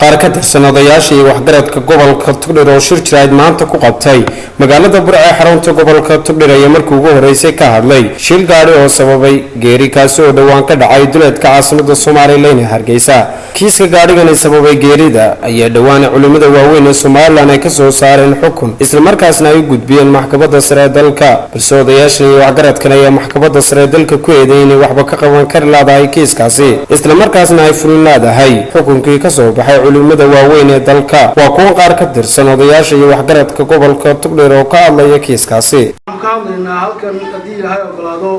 Qaar ka tirsan odayaasha iyo waxgaradka gobolka Togdheer oo shir jirayd maanta ku qabtay magaalada Burco ee xarunta gobolka Togdheer ayaa markii ugu horeysay ka hadlay shil gaadhi oo sababay geeri, kaasi oo dhowaan ka dhacay duleedka caasimada Somalilan ee Hargeysa. Kiiska gaadhigani sababay geerida ayaa dhowaan culimada waaweyn ee Somalilan ay kasoo saareen xukun, islamarkaasna ay u gudbiyeen maxkamadda sare ee dalka. Balse odayaashan iyo waxgaradkan ayaa maxkamadda sare ee dalka ku eedeeyay inay waxba ka qaban kari laadahay kiiskaasi, islamarkaasna ay fulin laadahay xukunkii kasoo baxay culimada waaweyn ee dalka. Waa kuwan qaar ka tirsan odayaasha iyo waxgaradka gobolka Togdheer oo ka hadlaya kiiskaasi. Waxaan ka hadlaynaa halkan, haddii Ilaahay ogolaado,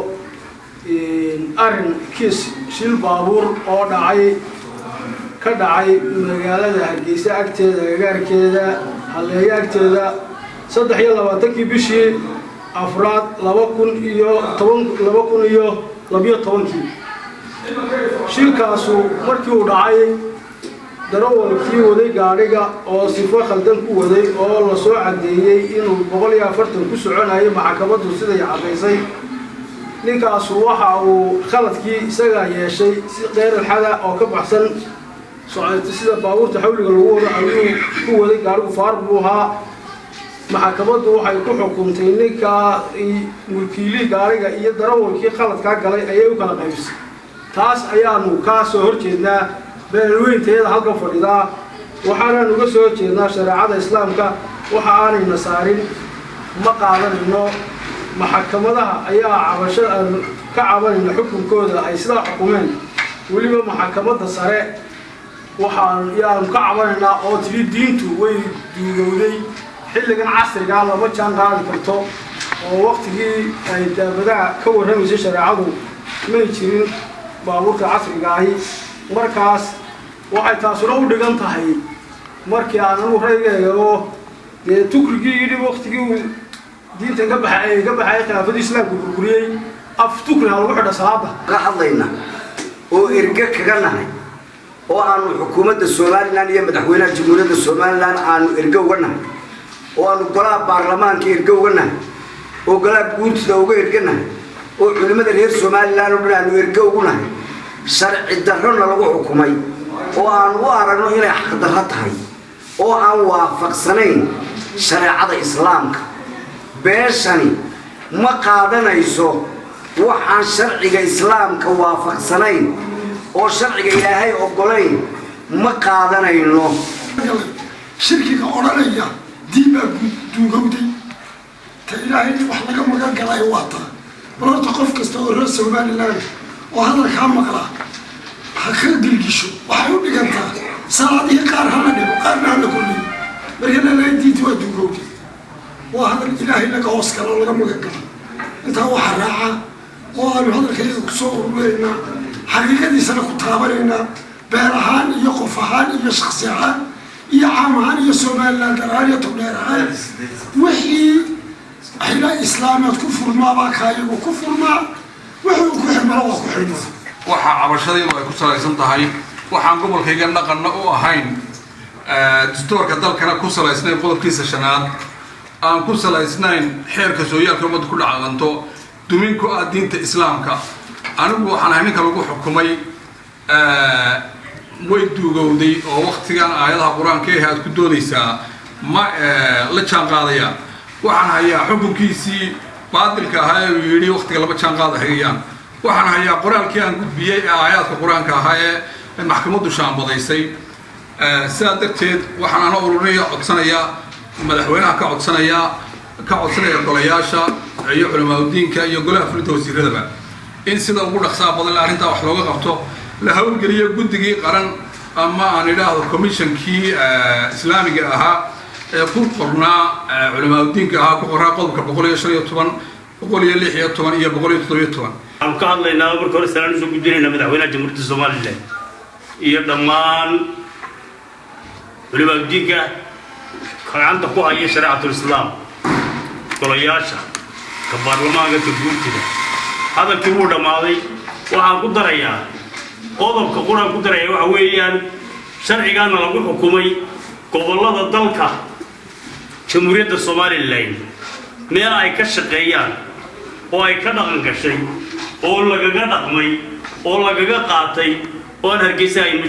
arrin kiis shil baabuur oo dhacay, ka dhacay magaalada Hargeysa agteeda, agagaarkeeda Halleeyo agteeda, 23-kii bishii afraad 2010, 2012-kii. Shilkaasu markii uu dhacay, darawalkii waday gaadhiga oo sifo khaldan ku waday oo lasoo caddeeyey inuu 140 ku soconayo, maxkamaddu siday caddaysay, ninkaasu waxa uu khaladkii isagaa yeeshay. Si qeyralxada oo ka baxsan sida baabuurta xawliga lagu wado ayuu ku waday gaadhigu, faaruq buu ahaa. Maxkamaddu waxay ku xukuntay ninkaa mulkiilii gaadhiga iyo darawalkii khaladkaa galay ayay u kala qaybisay. Taas ayaanu kaa soo horjeednaa, beelweyntayada halkan fadhidaa. Waxaanaan uga soo horjeednaa shareecada Islaamka waxa aanayna saarin ma qaadanayno. Maxkamadaha ayaa cabasho aanu ka cabanayna xukunkooda ay sidaa xukumeen. Weliba maxkamadda sare waxaan yaanu ka cabanaynaa oo tiri diintu way duugowday, xilligan casrigaa lama jaan qaadi karto, oo waktigii ay daabadaha ka warramaysay shareecadu may jirin baabuurta casriga ahi. Markaas waxay taasuna u dhigan tahay, markii aan anugu raygeega oo dee tukrigii yidhi waktigii uu diintan ka baxay, ka baxay khilaafadii Islaamka burburiyey, af tukri ha lagu xidha salaada. Ka hadlayna oo erge kaga nahay oo aanu xukuumadda Somalilan iyo madaxweynaha Jamhuuriyadda Somalilan aanu erge uga nahay, oo aanu golaha baarlamaanka erge uga nahay, oo golaha guurtida uga erge nahay, oo culimmada reer Somalilan oo dhan aanu erge ugu nahay, sharci darrona lagu xukumay oo aan u aragno inay xaqdarro tahay oo aan waafaqsanayn shareecada Islaamka. Beeshani ma qaadanayso waxaan sharciga Islaamka waafaqsanayn oo sharciga Ilaahay ogolayn, ma qaadanayno. Shirkiga odhanaya diin baa duugowday, ta Ilaahay wax laga magan galaayo waa taa. Bal horta qof kasta oo reer Somaliland oo hadalkaa maqlaa ha ka gilgisho. Waxay u dhigantaa salaadihii qaar hala dhigo, qaarna hala kordhiyo. Marka lalahay diinta waa duugowday, waa hadal Ilaahay laga hoos galo oo laga magan gala. Intaa waxaa raaca oo aanu hadalkayga kusoo ururinaynaa, xaqiiqadiisana ku taabanaynaa, beel ahaan iyo qof ahaan iyo shaksi ahaan iyo caam ahaan iyo Somaliland ahaan iyo Togdheer ahaan, wixii xila islaameed ku furmaabaa kaayagu ku furmaa, wixii uu ku xirmala waa ku xirmaa. Waxaa cabashadaydu ay ku salaysan tahay waxaan gobolkayga dhaqanna u ahayn, dastuurka dalkana ku salaysnayn qodobkiisa shanaad, aan ku salaysnayn xeerka sooyaalka ummadda ku dhaqanto, dumin ku ah diinta Islaamka. Anigu waxaan ahay ninka lagu xukumay way duugowday oo waktigan aayadaha Qur-aanka eh aad ku doodaysaa ma la jaan qaadayaan. Waxaan hayaa xukunkiisii baadilka ahaa ee uu yidhi waktiga lama jaan qaadahayaan. Waxaan hayaa qoraalkii aan gudbiyey ee aayaadka Qur-aanka ahaa ee maxkamaddu shaambadaysay. Sidaa darteed waxaan ana ururinaya, codsanayaa madaxweynaha, ka codsanayaa, ka codsanaya golayaasha iyo culamaauddiinka iyo golaha fulinta, wasiiradaba, in sida ugu dhaqsaa badan arrintaa wax looga qabto, la howlgeliyo guddigii qaran ama aan idhaahdo commissionkii Islaamiga ahaa ee ku qornaa culamaauddiinka ahaa, ku qornaa qodobka 115, 116 iyo 117. Waxaanu ka hadlaynaa marka hore salaan usoo gudbinaynaa madaxweynaha Jamhuuriyadda Somalilan iyo dhammaan culimaauddiinka gacanta ku haya shareecatul Islaam, golayaasha, ka baarlamaanka, ka guurtida. Hadalkii wuu dhammaaday. Waxaan ku darayaa qodobka quraan ku daraya, waxa weeyaan sharcigaana lagu xukumay gobollada dalka Jamhuuriyadda Somalilan meel ay ka shaqeeyaan oo ay ka dhaqan gashay oo lagaga dhaqmay oo lagaga qaatay oo aan Hargeysa ayn.